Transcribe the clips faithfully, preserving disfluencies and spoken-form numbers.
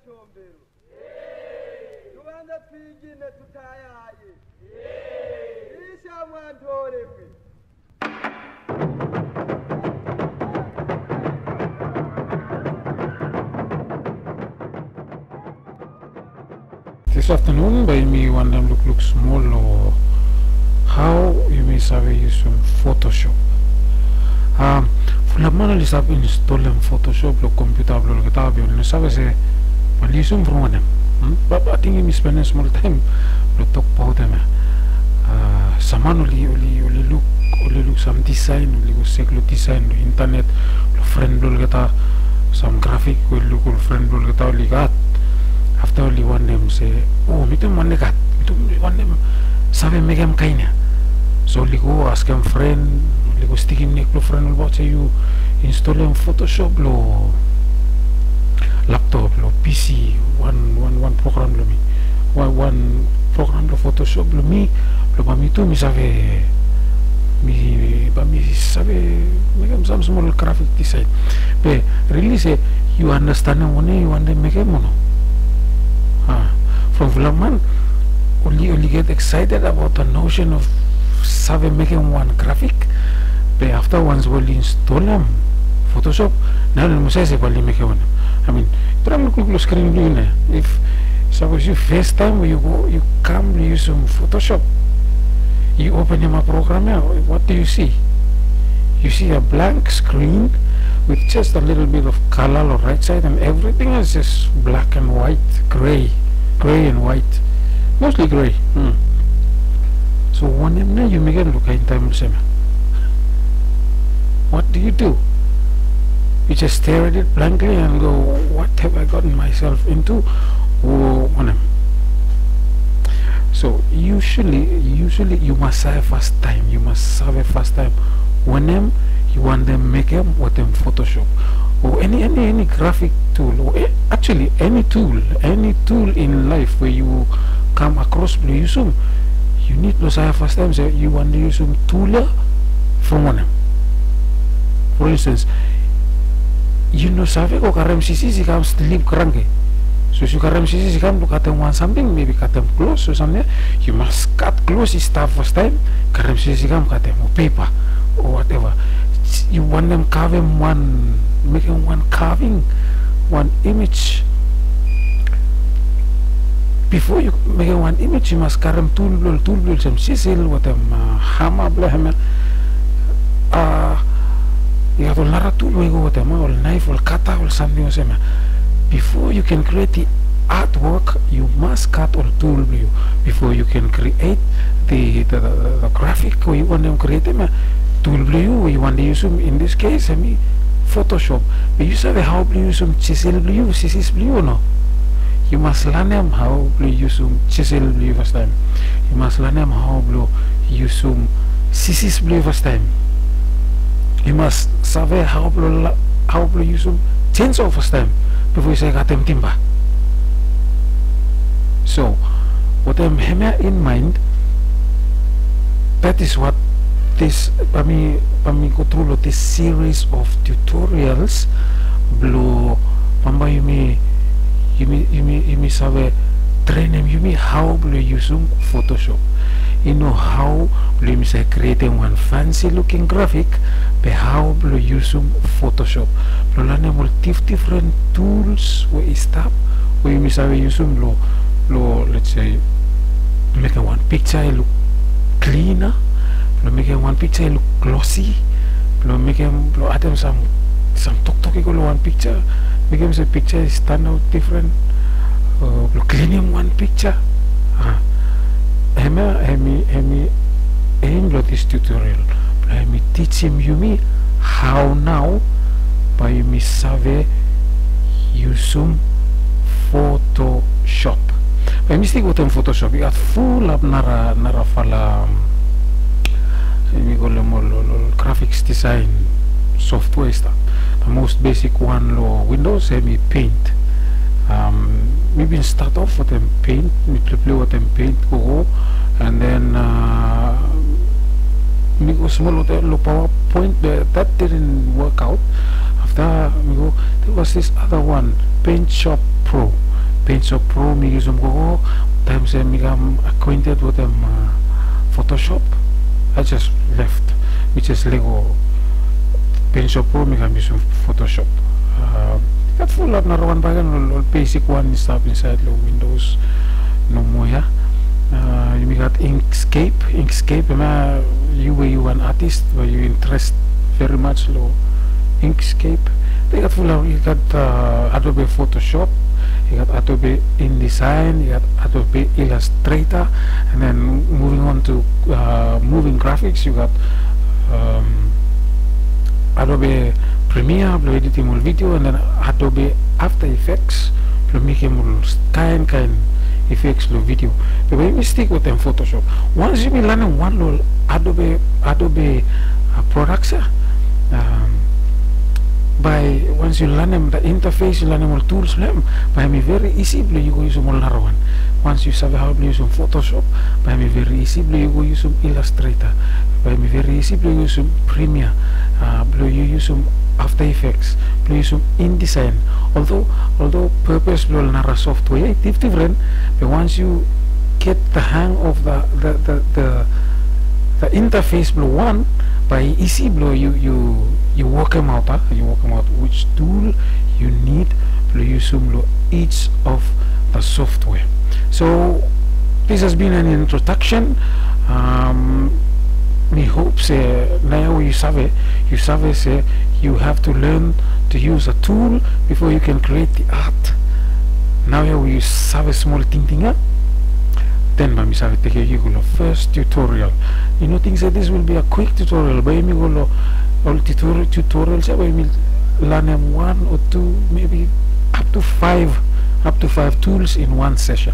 Tombero. Tubanze twigine tutayaye. Isha mwantorebwe. This afternoon bae yumi wantem lukluk smol long hao yumi save yusum Photoshop. Am, fulap man oli save instolem Photoshop long kompiuta blong olgeta be oli no save se bae oli yusum from wanem. Hmm? Be ating yumi spendem smol taem blong tokbaot hem ia. A, sam man oli, oli, oli luk, oli luk sam disaen, oli go sek long disaen long intanet, long fren blong olgeta, sam grafik we oli luk ol fren blong olgeta oli gat. Afta oli wantem se, o, mi tu mi wantem gat, mi tu mi wantem save mekem kaen ia. So oli go askem fren, oli go stikim nek blong fren olbaot se yu instolem Photoshop long laptop, long P C, wan, wan, wan program blong mi. Wan, wan program blong Photoshop blong mi, blong bae mi tu mi save, mi, bae mi save mekem sam smol grafik disaen. Be rili se yu andastanem wanem yu wantem mekem o no? A, from fulap man oli, oli get excited about the notion of save mekem wan grafik. Be afta wans we oli instolem Photoshop, nao oli no save se bae oli mekem wanem. I mean, traem lukluk long skrin blong yu nao. If sapos yu fes taem we yu go, yu kam blong yusum Photoshop, yu openem program ia, what do you see? You see a blank screen with just a little bit of color long right side, and everything is just black and white, gray, gray and white, mostly gray. Hmm. So wanem nao yu mekem long kaen taem olsem ia? What do you do? You just stare at it blankly and go, "What have I gotten myself into?" O wanem? So usually, usually yu mas save fastaem, yu mas save fastaem wanem yu wantem mekem wetem Photoshop o eni, eni, eni grafik tul o, e, actually eni tul, eni tul in laef we yu kam akros blong yusum, yu nid blong save fastaem se yu wantem yusum tul ia from wanem. For instance, yu no save go karem sisis i kam slip kranke. Sapos yu karem sisis i kam blong katem wan samting, maybe katem klos o samting ia, yu mas kat klos i stap fastaem, karem sisis i kam katem, o pepa, o whatever. Yu wantem kavem wan, mekem wan carving, wan image. Bifo yu mekem wan image, yu mas karem tul blong ol, tul blong ol olsem chisel wetem, a, hammer blong hem ia. A, i gat ol nara tul we i go wetem ia, ol naef, ol kata, ol samting olsem ia. Before you can create the artwork, yu mas gat ol tul blong yu. Before you can create the, the, the, the grafik we yu wantem krietem ia, tul blong yu we yu wantem yusum, in this case hemi Photoshop. Be yu save hao blong yusum chisel blong yu, sisis blong yu o no? Yu mas lanem hao blong yusum chisel blong yu fastaem. Yu mas lanem hao blong yusum sisis blong yu fastaem. Yu mas save hao blong la-, hao blong yusum chainsaw fastaem bifo yu save katem timba. So wetem hemia in mind, that is what this, bae mi, bae mi go tru long this series of tutorials blong bambae yumi, yumi, yumi, yumi save trenem yumi hao blong yusum Photoshop. I no hao blong yumi save krietem wan fancy looking grafik, be hao blong yusum Photoshop blong lanem ol dif-, difren tuls we i stap we yumi save yusum long, long, let's say, mekem wan piksa i luk klina, blong mekem wan piksa i luk glossy, blong mekem, blong adem sam, sam toktok i go long wan piksa, mekem se piksa i stanaot difren, o blong klinim wan piksa. A, hemia hemi, hemi aim blong this tutorial, blong hemi tijim yumi hao nao bae yumi save yusum Photoshop. Bae yumi stik wetem Photoshop, i gat fulap nara, narafala, um, yumi kolem ol, ol, ol graphics design software i stap. The most basic wan long Windows hemi Paint. Um, mi bin start off wetem Paint, mi pleplei wetem Paint gogo, and then, uh, mi go smol wetem long PowerPoint, but that didn't work out. Afta mi go, there was this other one, Paint Shop Pro. Paint Shop Pro mi yusum gogo. Taem se mi kam acquainted wetem Photoshop, I just left. Mi just lego Paint Shop Pro, mi kam yusum Photoshop. Gat fulap narawan bakegen, ol basic wan i stap insaed long Windows nomo ia. Yumi gat Inkscape. Inkscape, hemia yu we yu wan artist we yu interest very much long Inkscape. I gat fulap, i gat Adobe Photoshop, i gat Adobe InDesign, i gat Adobe Illustrator, and then moving on to moving graphics, yu gat Adobe Premiere blong editim ol video, and then Adobe After Effects blong mekem ol kaen kaen effects long video. Be bae yumi stik wetem Photoshop. Once yumi lanem wan long ol Adobe, Adobe products ia, bae once yu lanem the interface, yu lanem ol tools blong hem, bae hemi very easy blong yu go yusum ol narawan. Once yu save hao blong yusum Photoshop, bae hemi very easy blong yu go yusum Illustrator. Bae hemi very easy blong yu yusum Premiere, blong yu yusum After Effects, blong yu yusum InDesign. Although, although purpose blong ol nara software ia i difdifren, be once yu get the hang of the, the, the, the, the interface blong wan, bae i easy blong yu, yu, yu wokemaot, a, yu wokemaot which tool yu nid blong yusum long each of the software. So this has been an introduction. Mi hop se naoia we yu save, yu save se you have to learn to use a tool before you can create the art. Naoia we yu save smol tingting ia, then bae mi save tekem yu go long first tutorial. Yu no ting se this will be a quick tutorial. Bae yumi go long ol tutorial, tutorials ia, bae yumi lanem wan o tu, maybe up to five, up to five tools in one session.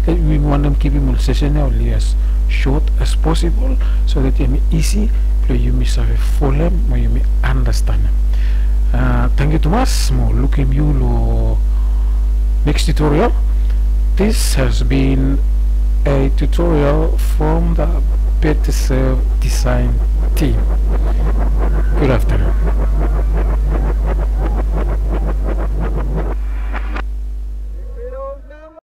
Yumi wantem kipim ol session ia oli as short as possible, so that hemi easy blong yumi save folem mo yumi andastanem. Tangkiu tumas, mo lukim yu long next tutorial. This has been a tutorial from the Better Serve Design team. Good afternoon.